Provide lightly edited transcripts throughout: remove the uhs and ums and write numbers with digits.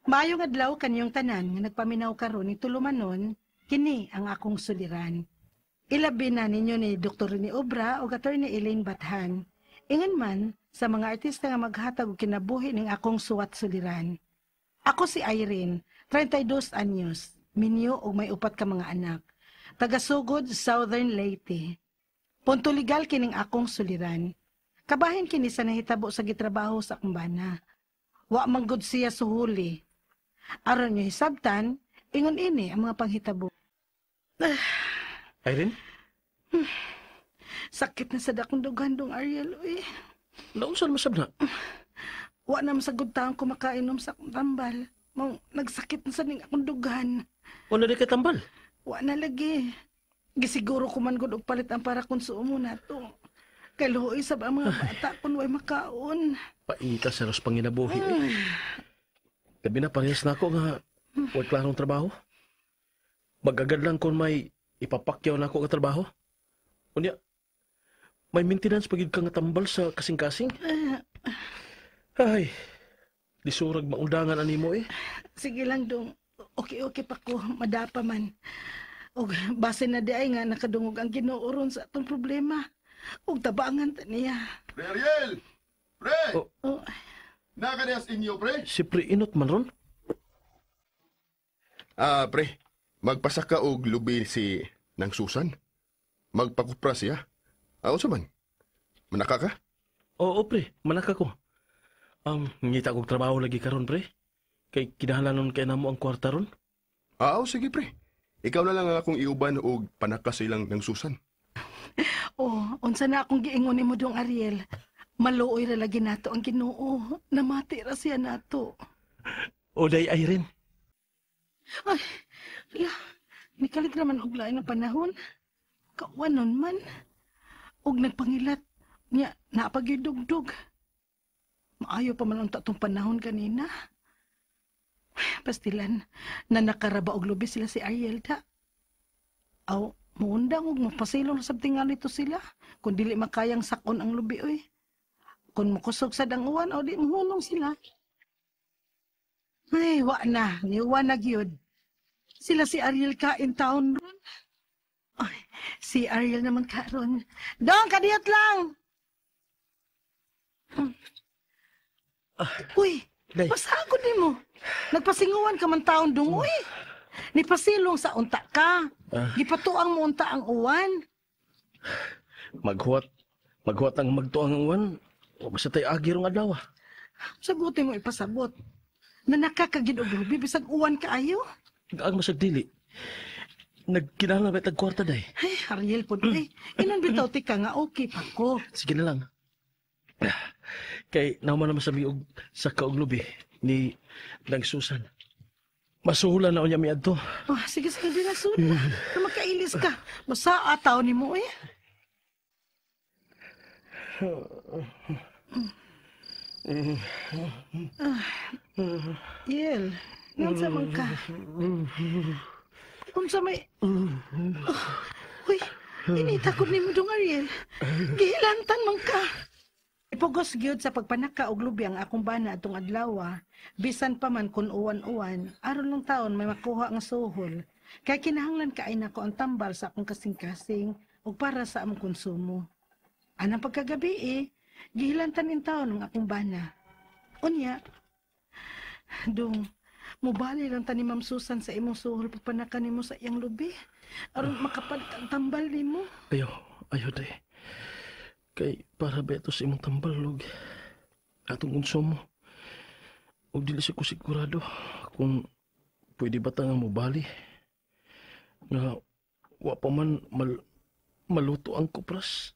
Maayong adlaw kanyong tanan nga nagpaminaw karon ni tulumanon, kini ang akong suliran. Ilabi na ninyo ni Dr. Rene Obra o Attorney Elaine Bathan. Ingon man sa mga artista nga maghatag og kinabuhi ning akong suwat suliran. Ako si Irene, 32 anyos, minyo og may upat ka mga anak. Taga-Sugod, Southern Leyte. Punto legal kining akong suliran. Kabahin kini sa nahitabo sa gitrabaho sa akong bana. Wa man gud siya suhuli. Aron nyo hisabtan, ingon ini ang mga panghitabo. Irene? Sakit na sa dakong dughan, dong Ariel, uy. Naunsan masab na? Wa na masagod taong kumakainom sa akong tambal. Mong nagsakit na sa ning akong dughan. Wala di kay tambal? Wa na lagi. Gisiguro ko man gud og palit ang para konsumo nato. Kay luoy sab ang mga bata kun way makaon. Paita sa ros panginabuhi, eh. Gabi na parehas na ako nga way klarong trabaho. Magagad lang kung may ipapakyaw na ako nga trabaho. Unya, may maintenance pagid ka nga tambal sa kasing-kasing. Ay, disurag maundangan animo eh. Sige lang, dong. Okay-okay pa ko, madapa man. Og base na di ay nga nakadungog ang Ginoo ron sa atong problema. Og tabangan ta niya. Pre Ariel! Pre! Oh. Oh, Nakadiyas inyo, pre? Si Pre Inot man ron? Ah, pre. Magpasaka og lubi si Nang Susan. Magpakupra siya. Ah, unsa man? Manaka ka? Oo, pre. Manaka ko. Ngita kog trabaho lagi karon, pre. Kay kinahanglanon kay namo ang kwarta ron. Ah, oh, sige, pre. Ikaw na lang ang akong iuban og panaka sa ilang Nang Susan. Oh, unsa na akong giingon nimo, dong Ariel? Maluoy ra lagi nato ang Ginoo. Namati ra siya nato. Oday, Irene. Ay, ala, nikalit naman og lain ang panahon. Kawanon man. Og nagpangilat. Nya, napagyudugdug. Maayo pa man unta tong panahon kanina. Pastilan, na nakaraba og lubi sila si Ariel da. Aw, muundang og mapasilong sa tingali to sila. Kung dili makayang sakon ang lubi, oy. Kung mukusog sa danguan, o di muhunong sila. Ay, wa na. Niwa na gyud. Sila si Ariel ka in town ron. Ay, si Ariel naman karon. Dong, kadiyot lang! Uy, Day. pasagod ni mo. Nagpasinguan ka man taon dong, uy. Nipasilong sa unta ka. Ah. Gipatuang mo unta ang uwan. Maghuwat. Maghuwat ang magtuang ang uwan. O basta tayo agi rong adlaw. Ah. Sagutin mo ipasabot. Na nakakagid og lubi bisag uwan kaayo. Ang masag dili. Nagkinahanglan ba tag kwarta day? Ay, Ariel po, eh. Inon bitaw ti ka nga okay pa ko. Sige na lang. Kay nauman naman sabi og saka og lubi ni Nang Susan. Masuhulan na unya miadto. Oh, sige, sige, di na sud. Na makailis ka. Basta ataw ni mo eh. Ah, Yel, ngansa man ka? Unsa may... Oh, uy, inita ko nimo dong, Ariel. Gihilantan man ka. Ipugos gyud sa pagpanaka og lubi ang akong bana atong adlaw. Bisan pa man kun uwan-uwan, aron lang taon may makuha nga suhol. Kay kinahanglan kaay nako ang tambal sa akong kasing-kasing ug para sa among konsumo. Anang pagkagabi eh, gihilantan in taon ang akong bana. Unya, dong, mubali lang ta ni Ma'am Susan sa imong suhol pagpanaka nimo sa iyang lubi. Aron makapalit ang tambal nimo. Ayo, ayo day. Kay para beto sa imong tambal og atong konsumo. Og dili sa ko sigurado kung pwede ba ta nga mobali. Nga wa pa man maluto ang kupras.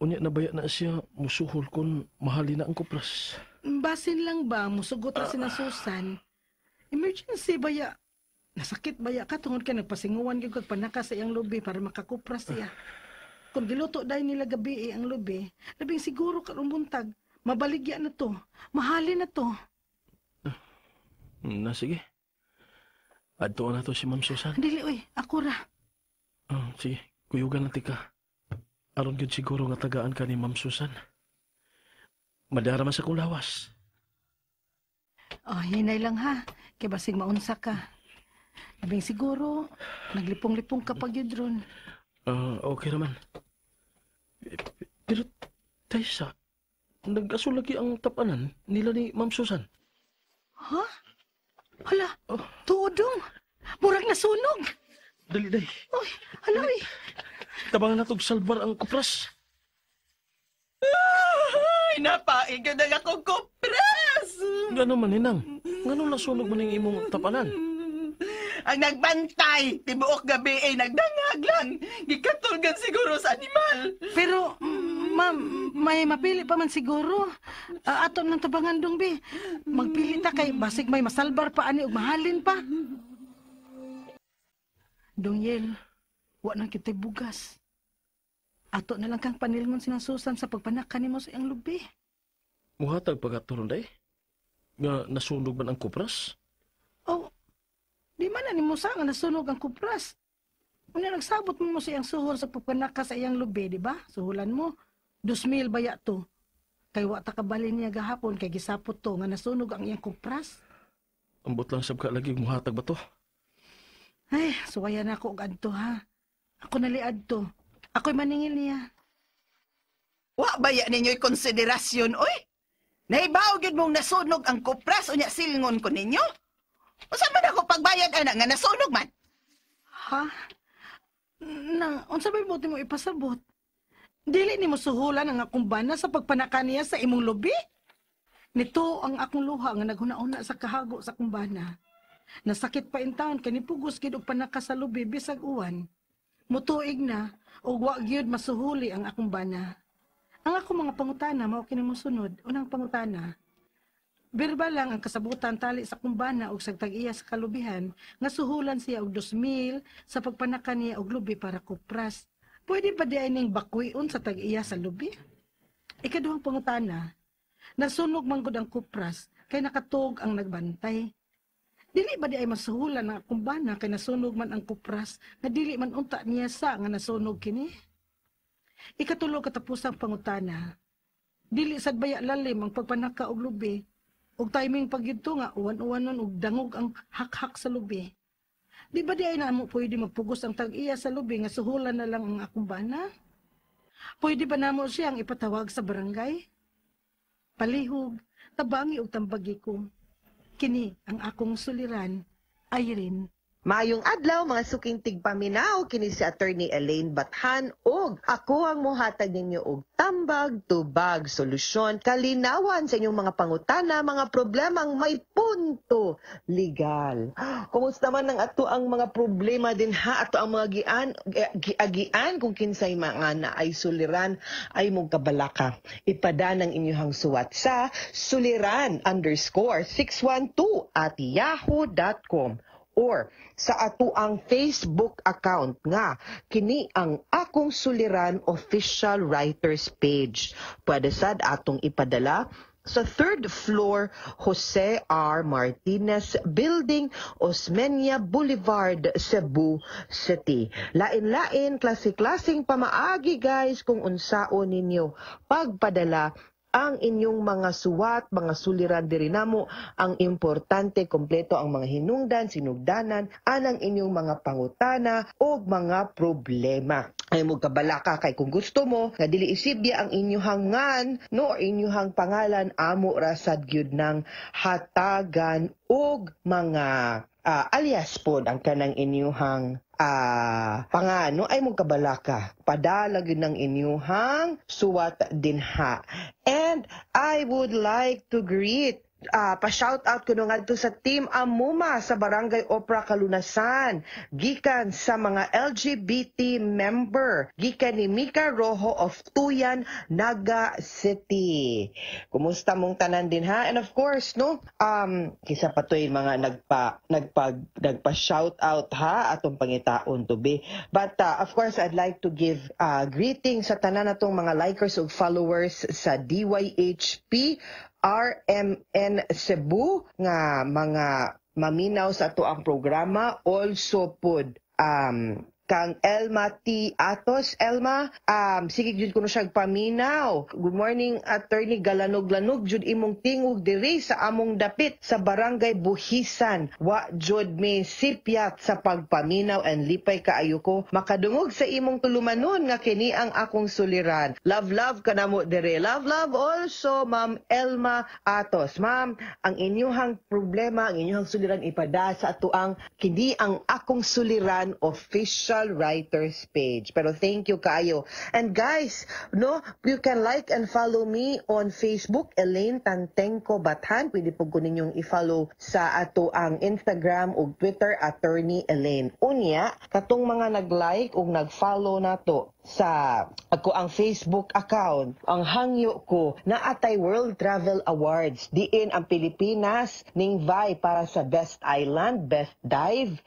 Unya nabaya na siya musuhol kung mahali na ang kupras. Basin lang ba musugot ra si na Susan? Emergency ba ya? Nasakit ba ya ka tungod kay nagpasinguan gyud kag panaka sa iyang lubi para makakupras siya. Kung giluto dahil nila gabi eh, ang lubi, labing siguro karong buntag, mabaligya na to, mahali na to. Na sige. Adto na to si Ma'am Susan. Dili oy, ako ra. Ah, sige, kuyugan na tika. Aron gyud siguro nga tagaan ka ni Ma'am Susan. Madara man sa kong lawas. Oh, hinay lang ha. Kay basig maunsa ka. Labing siguro, naglipong-lipong ka pag yun ron. Ah, okay naman. Pero, Taysa, nag-aso lagi ang tapanan nila ni Ma'am Susan. Ha? Hala, Oh. tuodong. Murag nasunog. Dali, day. Oy, hala, oy. Tabangan na salbar ang kupras. Ay, napaig na akong kupras! Ngano man, Inang? Ngano nasunog man ang imong tapanan? Ang nagbantay, tibuok gabi ay nagdangag lang. Gikatulgan siguro sa animal. Pero, ma'am, may mapili pa man siguro. Ah, ato ng tabangan dong, bi. Magpili ta kay basig may masalbar pa ani ug mahalin pa. Dong Yel, wa na kita'y bugas. Ato na lang kang panilngon sinang Susan sa pagpanaka nimo sa iyang lubi. Muhatag pagkaturon, day? Nga nasunog man ang kupras? Oh, di man na nimo sa nga nasunog ang kupras. Una nagsabot mo sa iyang suhol sa pagpanaka sa iyang lubi, di ba? Suhulan mo. 2,000 baya to. Kay wa ta kabalin niya gahapon kay gisapot to nga nasunog ang iyang kupras. Ambot lang sab ka lagi muhatag ba to? Ay, suwayan na ako og adto ha. Ako nali adto. Ako'y maningil niya. Wa baya ninyo'y konsiderasyon, oy? Nahibaw gyud mong nasunog ang kupras unya silngon ko ninyo? Unsa man ako pagbayad ana nga nasunog man? Ha? Na, unsa may buti mo ipasabot? Dili nimo suhulan ang akong bana sa pagpanaka niya sa imong lubi? Nito ang akong luha nga naghuna-una sa kahago sa akong bana. Nasakit pa in town kay nipugos gid og panaka sa lubi bisag uwan. Mutuig na ug wa gyud masuhuli ang akong bana. Ang akong mga pangutana mao kini mosunod. Unang pangutana. Birba lang ang kasabutan tali sa akong bana og sa tag-iya sa kalubihan nga suhulan siya og 2,000 sa pagpanaka niya og lubi para kupras. Pwede ba di ay ning bakwion sa tag-iya sa lubi? Ikaduhang pangutana, nasunog man gud ang kupras kay nakatug ang nagbantay. Dili ba di ay masuhulan ang akong bana kay nasunog man ang kupras nga dili man unta niya sa nga nasunog kini? Ikatulo katapusang pangutana, dili sad baya lalim ang pagpanaka og lubi ug timing pagyudto nga uwan-uwanon ug dangog ang hakhak sa lubi. Di ba di ay namo pwede magpugos ang tag-iya sa lubi nga suhulan na lang ang akong bana? Pwede ba namo siyang ipatawag sa barangay? Palihog, tabangi og tambagi ko. Kini ang akong suliran, Irene. Maayong adlaw mga suking tigpaminaw, kini si Attorney Elaine Bathan ug ako ang mohatag ninyo og tambag, tubag, solusyon, kalinawan sa inyong mga pangutana, mga problemang may punto legal. Kumusta man ang ato ang mga problema din ha, ato ang mga gian, giagian kung kinsay mga naay suliran ay mong kabalaka. Ipada ng inyong suwat sa suliran_612@yahoo.com or sa atuang Facebook account nga kini ang Akong Suliran Official Writers Page. Pwede sad atong ipadala sa third floor, Jose R. Martinez Building, Osmeña Boulevard, Cebu City. Lain-lain, klase-klaseng pamaagi guys kung unsaon ninyo pagpadala ang inyong mga suwat, mga suliran diri namo. Ang importante, kompleto ang mga hinungdan, sinugdanan, anang inyong mga pangutana o mga problema. Ay mo kabalaka kay kung gusto mo nga dili isibya ang inyong ngan no or inyong pangalan, amo rasad gyud ng hatagan og mga alias pod ang kanang inyong pangano. Ay mo kabalaka, padala gyud ng inyong suwat dinha. And I would like to greet, pa-shout out ko ngadto sa Team Amuma sa Barangay Opra Kalunasan, gikan sa mga LGBT member, gikan ni Mika Rojo of Tuyan, Naga City. Kumusta mong tanan din ha? And of course, no, kisa pa to'y mga nagpa shout out ha, atong pangitaon to be. But of course, I'd like to give greetings sa tanan natong mga likers ug followers sa DYHP RMN Cebu nga mga maminaw sa ato ang programa, also pod Kang Elma T. Atos. Elma, sige jud kuno siya paminaw. "Good morning, Attorney. Galanog-lanog jud imong tingog diri sa among dapit sa Barangay Buhisan. Wa jud mi sipyat sa pagpaminaw and lipay kaayo ko makadungog sa imong tulumanon nga kini ang akong suliran. Love, love kanamo diri." Love, love also, Ma'am Elma Atos. Ma'am, ang inyuhang problema, ang inyuhang suliran, ipada sa atuang kini ang akong suliran official writers page. Pero thank you kaayo. And guys, no, you can like and follow me on Facebook, Elaine Tantengco Bathan. Pwede po ko ninyong i-follow sa ato ang Instagram ug Twitter, Attorney Elaine. Unya, katong mga nag-like ug nag-follow nato sa ako ang Facebook account, ang hangyo ko na atay World Travel Awards diin ang Pilipinas ning vie para sa Best Island, Best Dive,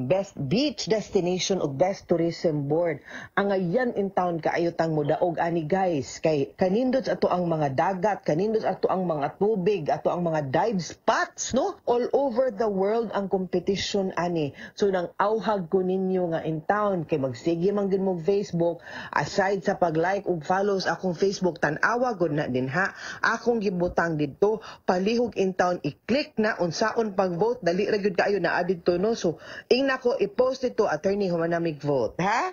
Best Beach Destination ug Best Tourism Board. Angayan in town kaayo tang modaog ani, guys, kay kanindot ato ang mga dagat, kanindot ato ang mga tubig, ato ang mga dive spots, no? All over the world ang competition ani. So nang auhag ko ninyo nga in town kay magsige man gyud mo Facebook, aside sa pag-like ug follow sa akong Facebook, tan-awa gud na din ha akong gibutang didto. Palihog in town i-click na unsaon pag-vote. Dali ra gyud kaayo naa didto, no? So ingna ko i-post dito, "Attorney, humanamig vote ha."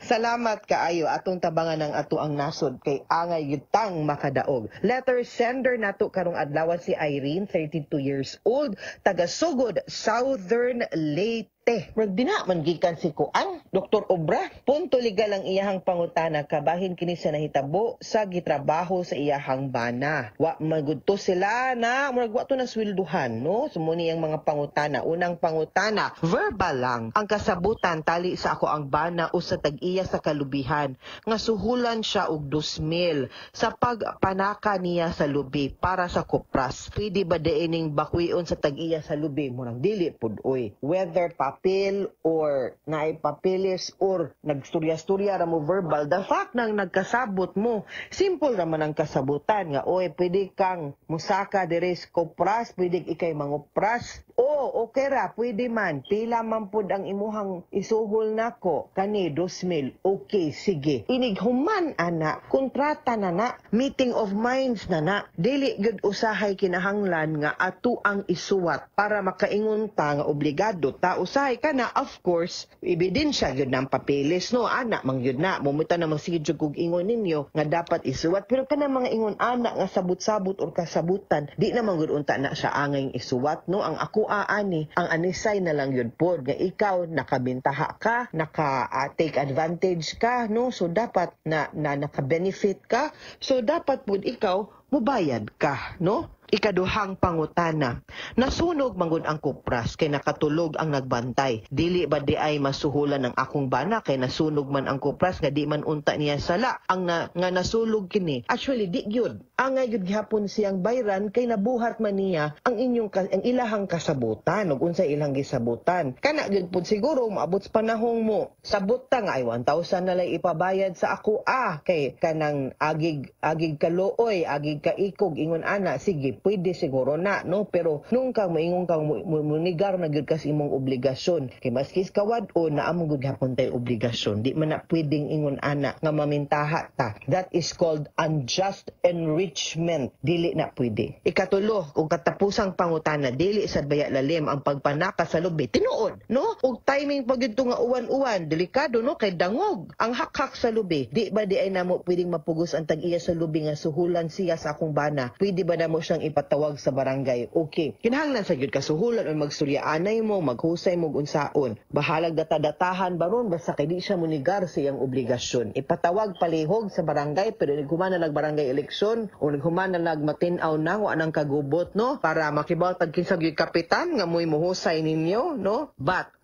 Salamat kaayo. Atong tabangan ang ato ang nasod kay angay gyud tang makadaog. Letter sender nato karong adlaw si Irene, 32 years old, taga Sugod, Southern Leyte. Murag dina man gikan si Kuan, Dr. Obra. Punto legal ang iyahang pangutana, kabahin kini sa nahitabo sa gitrabaho sa iyahang bana. Wa magudto sila na murag wa to na swelduhan, no? So mo niyang mga pangutana. Unang pangutana, verbal lang ang kasabutan tali sa ako ang bana o sa tag-iya sa kalubihan nga suhulan siya og 2,000 sa pagpanaka niya sa lubi para sa kupras. Pwede ba diining bakwion sa tag-iya sa lubi? Murag dili pud oy. Whether papel or naay papeles or nagstorya-storya ra mo verbal, the fact nang nagkasabot mo, simple raman ang kasabutan nga, "Oy, pwede kang musaka diri sa kupras, pwede ikay mangupras." "Oh, okay ra, pwede man. Pila man pud ang imuhang isuhol nako?" "Kani, 2,000." "Okay, sige." Inig human ana, kontrata na na, meeting of minds na na. Dili gud usahay kinahanglan nga ato ang isuwat para makaingon ta nga obligado ta. Usahay ka na, of course, ebidensya gyud ng papeles, no? Ana man gyud na. Mumita na magsige jud kog ingon ninyo nga dapat isuwat, pero kana mga ingon ana nga sabot-sabot or kasabutan, di na man gud unta na siya angay isuwat, no? Ang ako aani, ang anisay na lang yun pod nga ikaw nakabintaha ka, naka take advantage ka, no? So dapat na, na naka-benefit ka, so dapat pud ikaw mubayad ka, no? Ikaduhang pangutana. Nasunog manggod ang kupras kay nakatulog ang nagbantay. Dili ba di ay masuhulan ang akong bana kay nasunog man ang kupras nga di man unta niya sala ang na, nga nasulog kini? Actually, di gyud. Angay gyud gihapon siyang bayran kay nabuhat man niya ang inyong ang ilahang kasabutan ug unsa ilang gisabutan. Kana gyud pud siguro maabot sa panahong mo sabot ta nga ay 1,000 na lang ipabayad sa ako ah, kay kanang agig agig kaluoy, agig kaikog, ingon ana, sige, pwede siguro na, no? Pero nung kang moingon kang munigar na gyud kas imong obligasyon kay maski kawad o naa mo gud gihapon tay obligasyon, di man na pwedeng ingon ana nga mamintaha ta. That is called unjust enrichment. Dili na pwede. Ikatulo ug katapusang pangutana, dili sad baya lalim ang pagpanaka sa lubi? Tinuod, no? Ug timing pag to nga uwan-uwan, delikado, no? Kay dangog ang hakhak sa lubi. Di ba di ay namo pwedeng mapugos ang tag-iya sa lubi nga suhulan siya sa akong bana? Pwede ba namo siyang ipatawag sa barangay? Okay, kinahanglan sa gyud kasuhulan o magsturyaanay mo, maghusay mo unsaon, bahalag data-datahan baron, basta kay di siya munigar sa iyang obligasyon. Ipatawag palihog sa barangay, pero naghuman na lag barangay eleksyon o naghuman na lag matin-aw na wa nang kagubot, no? Para makibaw tag kinsa gyud kapitan nga mo'y muhusay ninyo, no? But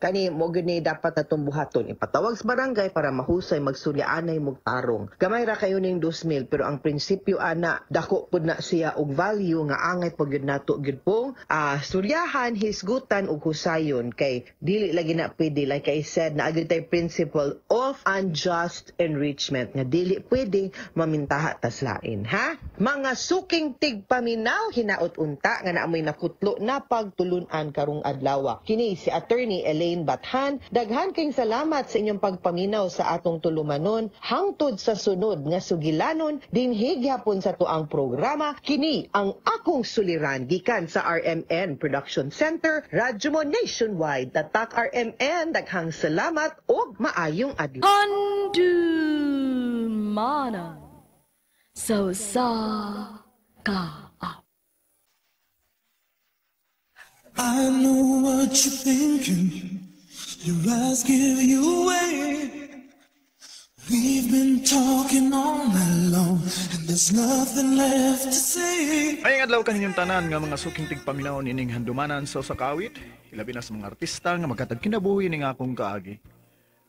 kani mo gyud ni dapat natong buhaton, ipatawag sa barangay para mahusay, magsturyaanay mo tarong. Gamay ra kayo ning 2,000, pero ang prinsipyo ana, dako pud na siya. og value nga angay pag yun nato gyud pong suryahan, hisgutan ug husayon kay dili lagi na pwede, like I said, na agad tay principle of unjust enrichment nga dili pwede mamintaha tas lain, ha? Mga suking tigpaminaw, hinaot unta nga naamoy nakutlo na pagtulunan karong adlaw. Kini si Attorney Elaine Bathan. Daghan kayong salamat sa inyong pagpaminaw sa atong tulumanon hangtod sa sunod nga sugilanon dinhi gihapon sa tuang programa. Kini ang Akong Suliran gikan sa RMN Production Center, Radyo Mo Nationwide. Tatak RMN, daghang salamat ug maayong adlaw. Handumanan sa usa ka I know what you're thinking. Your eyes give you away. We've been talking all night long, and there's nothing left to say. Ay adlaw kaninyong tanan nga mga suking tigpaminaw nining handumanan sa usa ka awit, ilabi na sa mga artista nga maghatag kinabuhi ning akong kaagi.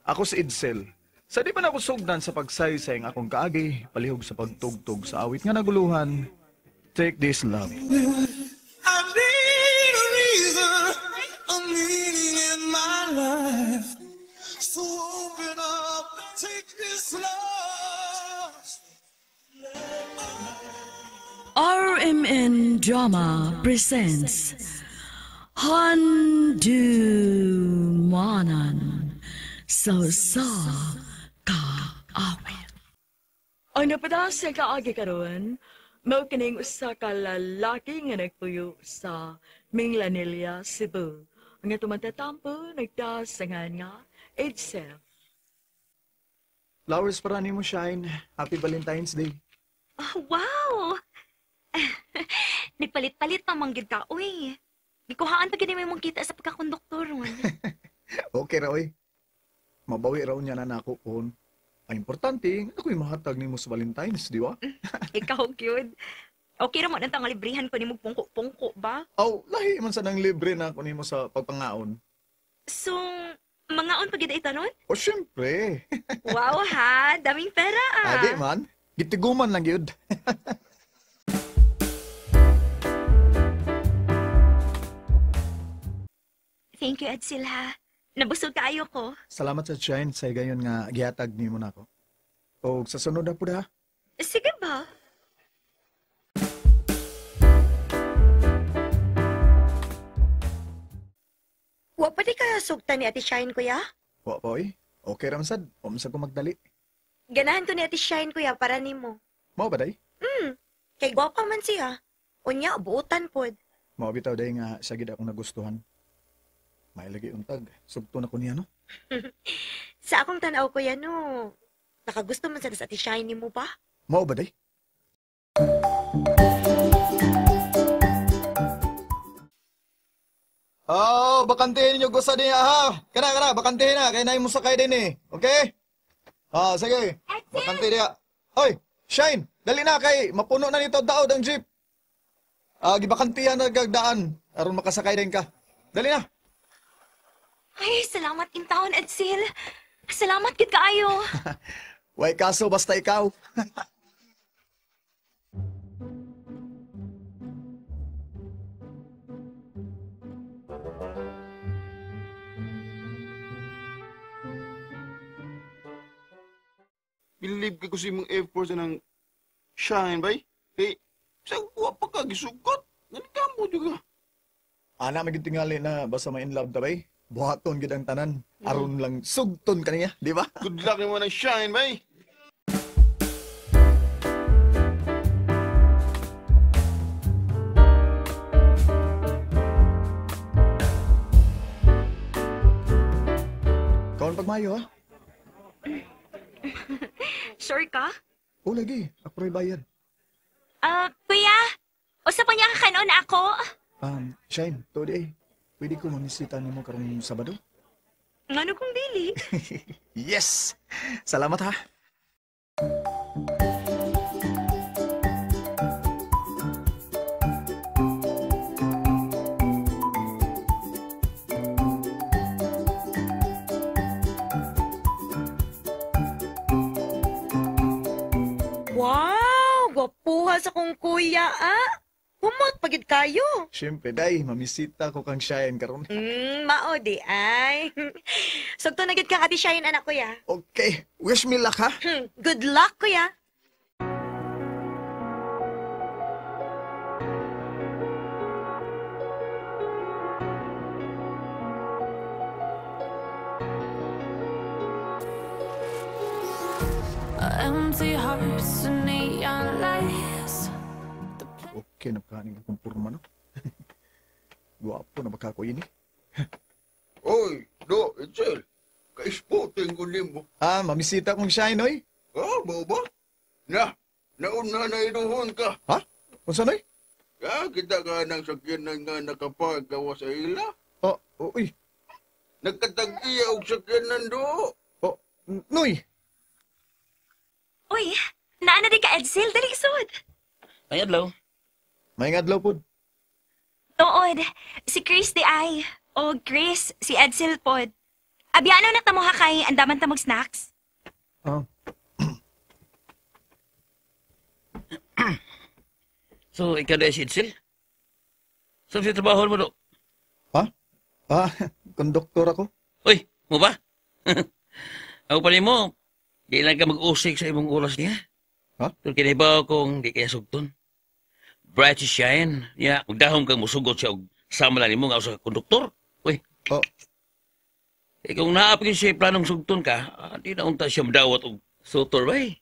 Ako si Edsel. Sa di pa nako sugdan sa pagsaysay ang akong kaagi, palihog sa pagtugtog sa awit nga naguluhan, Take This Love. I need a reason, a meaning in my life. So open up, take this love. RMN Drama presents Handumanan sa usa ka awit. Ang napadas sa kaagi karon, mao kining usa ka lalaki nga nagpuyo sa Minglanilla, Cebu. Ang atong mantatampo nagdasangan nga Edsel. Flowers para nimo, Shine. Happy Valentine's Day. Oh, wow! Nagpalit-palit pa man gyud ka, uy. Gikuhaan pa gyud nimo imong kita sa pagkakonduktor ron. Okay ra oy. Mabawi raw niya na nako kon. Ang importante, ako'y mahatag nimo sa Valentine's, di ba? Ikaw gyud. Okay ra mo nang tanga librihan ko nimo pungko-pungko ba? Aw, lahi man sa nang libre na ako nimo sa pagpangaon. So, mangaon pa gyud ay tanon? O syempre. Wow ha, daming pera ah. Adi man, gitiguman lang gyud. Thank you, Edsel ha. Nabusog kaayo ko. Salamat sa Shine sa higayon nga gihatag nimo nako. Og sa sunod na pud ha. Sige ba? Wa pa di ka sugtan ni Ate Shine, kuya? Wa pa oy. Okay ra man sad. Wa man sad ko magdali. Ganahan ko ni Ate Shine, kuya, para nimo. Mao ba day? Kay gwapa man siya. Unya, buotan pod. Mao bitaw day nga siya gid akong nagustuhan. May lagi untag. Sugto na ko niya, no? Sa akong tanaw, kuya, no, nakagusto man sad sa Ate Shine nimo ba? Mao ba day? Oh, bakantihin ninyo gusto niya ha. Kana kana, bakantihin na kay nay mo sakay din eh. Okay? Ah, sige. Bakante diya. Hoy, Shine, dali na kay mapuno na nito daod ang jeep. Ah, gibakantihan na gagdaan aron makasakay din ka. Dali na. Ay, salamat in town, Edsel. Salamat gid kaayo. Way kaso basta ikaw. Believe ka ko sa imong effort sa nang Shine, bay. Kay, sa wa pa ka gisugot. Nanikamo juga. Ana magid tingali na basta ma in love ta bay. Buhaton gid ang tanan. Aron lang sugton kaniya, di ba? Good luck nimo nang Shine, bay. Kaon pagmayo ha. Sure ka? O lagi, ako rin bayad. Kuya, usa pa niya kakanon ako. Shine, to di eh. Pwede ko manisita nimo karong Sabado? Ngano kung dili? Yes! Salamat ha. Wow! Gwapuha sa kong kuya, ah! Kamot pagid kayo. Siyempre, day, mamisita ko kang Shine karon. Mao di ay. Sugto na gid kang Ate Shine anak kuya. Okay, wish me luck ha. Good luck kuya. Empty hearts and neon lights. Okay, napakaning akong purma, no? Guwapo na baka ko yun eh. Oy, do, Itzel. Kaisputin ko nimo. Ah, mamisita kong Shine, oy. Ah, bao ba? Na, nauna na inuhon ka. Ha? Unsa, noy? Ah, kita ka ng sakyanan nga nakapagawa sa ila. Oh, uy. Nagkatag-iya og sakyanan do. Oh, noy. Uy, naana di ka, Edsel. Dali sud. May adlaw. May adlaw pod. Tuod, si Chris di ay. O Chris, si Edsel pod. Abyano na tamo ha kay andaman ta mag snacks? Oh. So, ikaw na si Edsel? Saan si trabaho mo do? Ha? Ah, konduktor ako. Uy, mo ba? Ako pa mo. Di lang ka mag-usik sa imong oras niya. Ha? Pero kinibaw kong di kaya sugton. Bright si Shine. Ya, magdahom kang musugot siya og sama lang nimo nga usa ka konduktor. Uy. Oh. Eh, kung naapin siya planong sugton ka, di na unta siya madawat og sutor bay.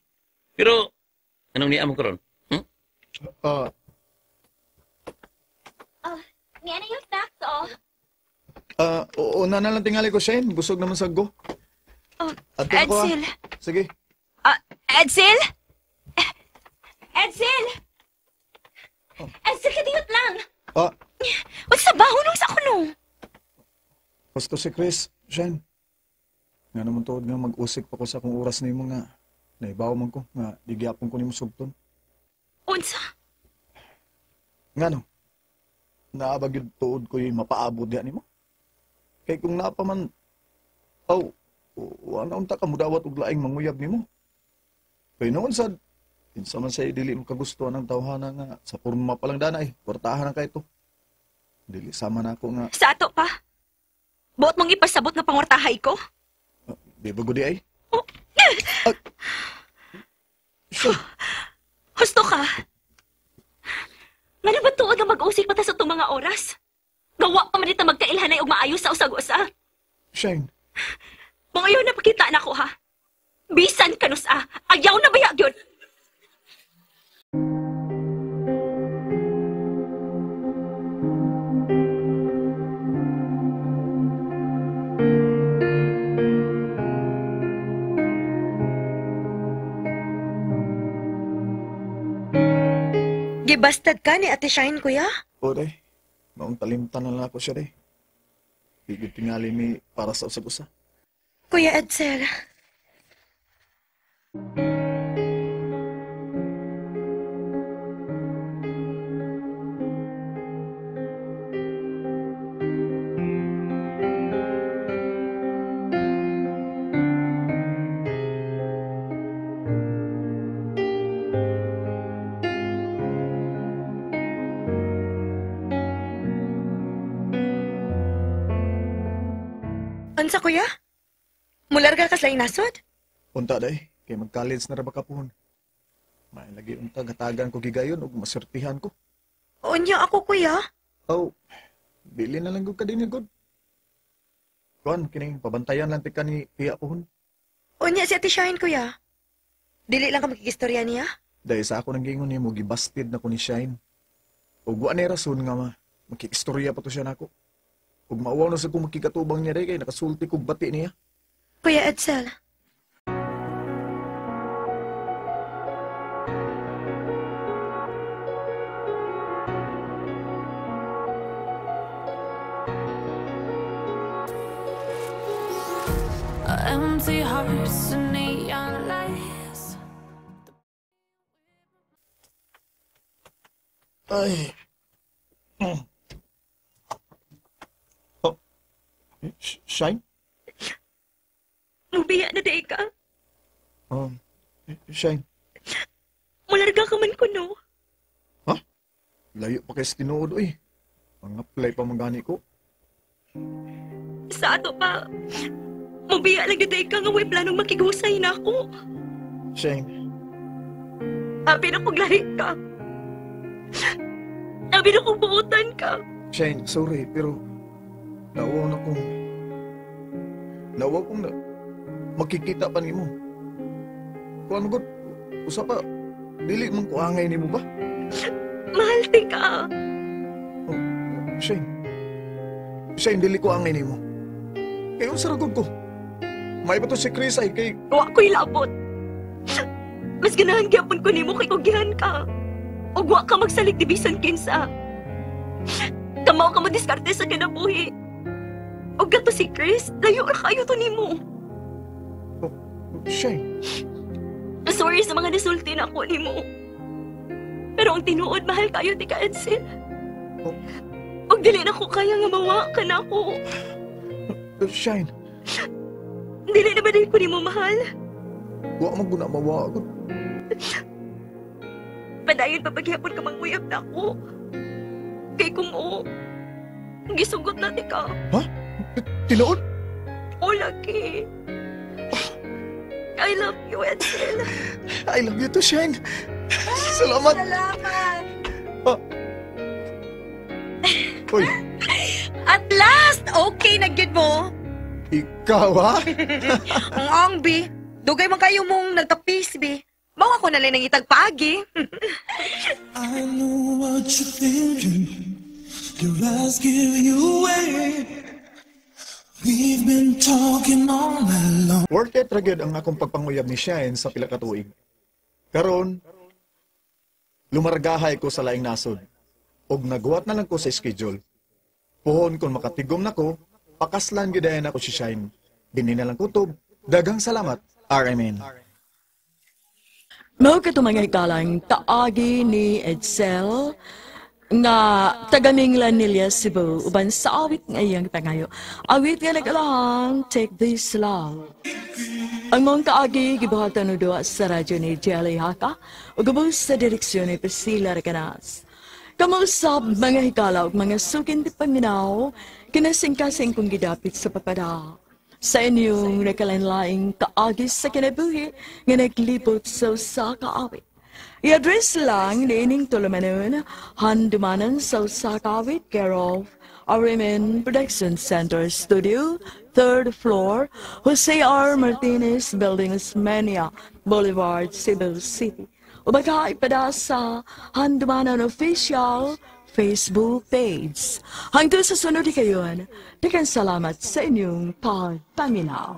Pero, anong niya mo karon? Hmm? Oh. Oh, niya na yung snacks, oh. Una na lang tingali ko, Shane. Busog naman sa go. Oh, Adto ko, ah. Edsel. Sige. Edsel? Edsel! Oh. Edsel, kadiyot lang. Ah. What's sa bahunong sa kuno? Gusto si Chris, Shane. Nga naman tuod nga mag-usik pa ko sa akong oras nimo nga naibaw man ko nga di gyapon ko nimo sugton. Unsa? Nga no. Naabag yun tuod ko yung mapaabot diha nimo. Kay kung naa pa man, aw, wala unta ka mudawat og laing manguyab nimo. Kay noon sad, kinsa man say dili makagusto ang tawhana nga sa porma pa lang danay, kwartahan na kay to. Dili sama na ako nga. Sa ato pa. Buot mong ipasabot nga pangwartahay ko? Di ba gudi ay? Oh. Husto ka. Ngano ba tuod nga mag-usik pa ta sa itong mga oras? Gawa pa man dito magkailhanay og maayos sa usag-usa. Shane. Mga ayaw na pakita na ko ha. Bisan kanus ah. Ayaw na bayag yun. Gibastad ka ni Ate Shine, kuya? O, day. Maong talimtan na lang ako siya, day. Higit tingali mi para sa usag-usa. Kuya Edsel. Unsa, kuya? Mularga ka sa inasod? Unta, day. Kay mag-college na ra ba kapuhon. May lagi unta, gatagan ko gigayon ug masertihan ko. Unya ako, kuya. Oh, bili na lang gud ka din, gud. Kuan, kining pabantayan lang tika ni Pia puhon. Unya si Ate Shine, kuya. Dili lang ka makikistorya niya? Dahil sa ako nang giingon nimo, gibasted na ko ni Shine. Ug wa ni rason nga ma, makikistorya pa to siya nako. Ug mauwaw na sa kong makikatubang niya day kay nakasulti kog bati niya. Kuya Edsel. Empty hearts and neon lights. Ay. Oh. Shine? Mubiya na day ka. Shine. Mularga ka man ko, no? Ha? Layo pa kay sa tinuod, uy. Mga-apply pa man gani ko. Sa ato pa, mubiya lang dito ka nga way planong makigusay na ako. Shane, Abi na kong lahi ka. Abi na kong buutan ka. Shane, sorry, pero nauwaw na kong nauwaw kong na, makikita pa nimo. Kung ano gud, usa pa, dili man ko angay nimo ba? Mahal ti ka. Shane, Shane, dili ko angay nimo. Kay unsa ra gud ko? May ba to si Chris ay kay Wa ko'y labot. Mas ganahan gyapon ko nimo kay kugihan ka. Ug wa ka magsalig di bisan kinsa. Kamaw ka mo diskarte sa kinabuhi. Ug gato si Chris, layo ra kayo to nimo. Shane. Sorry sa mga nasulti na ako nimo. Pero ang tinuod, mahal kayo ti ka, Edsel. Ug dili na ko kaya nga mawa ka na ako. Shane, Dili na ba dahil ko nimo mahal? wa man gud na mawa gud. Padayon pa paghihapon ka manguyab na ako. Kay kung oo, gisugot na ti ka. Ha? Tinuod? O lagi. I love you, Edsel. I love you too, Shane. Salamat. Salamat. Oh. Uy, At last, okay na gyud mo. ikaw ha? Ang ang bi. Dugay man kayo mong nagtapis bi. Mao ako na lang nang itagpaagi. I know what you're thinking. Your eyes give you away. We've been talking all night long. Worth it ra gyud ang akong pagpanguyab ni Shane sa pila ka tuig. Karon, lumargahay ko sa laing nasod. Og nagwat na lang ko sa schedule. Puhon kung makatigom nako, pakaslan gyud dayon ako si Shine. Dinhi na lang kutob. Daghang salamat, RMN. Mao kato mga hikalang kaagi ni Edsel nga taga Minglanilla, Cebu, uban sa awit nga iyang pangayo. Awit nga nag-alahang Take This Love. Ang mong kaagi gibuhatan og duwa sa radyo ni Jelly Haka ug ubos sa direksyon ni Priscilla Recanas. Kamausab mga hikala ug mga sukin ti paminaw, kinasingkasing kong gidapit sa papada sa inyong nakalain-laing kaagi sa kinabuhi nga naglibot sa usa ka awit. I-address lang niining tulumanon, Handumanan sa usa ka awit, care of RMN Production Center Studio, third floor, Jose R. Martinez Building, Osmeña Boulevard, Cebu City. O baka ipada sa Handumanan Official Facebook page. Hangtod sa sunod kayon, daghang salamat sa inyong pagpaminaw.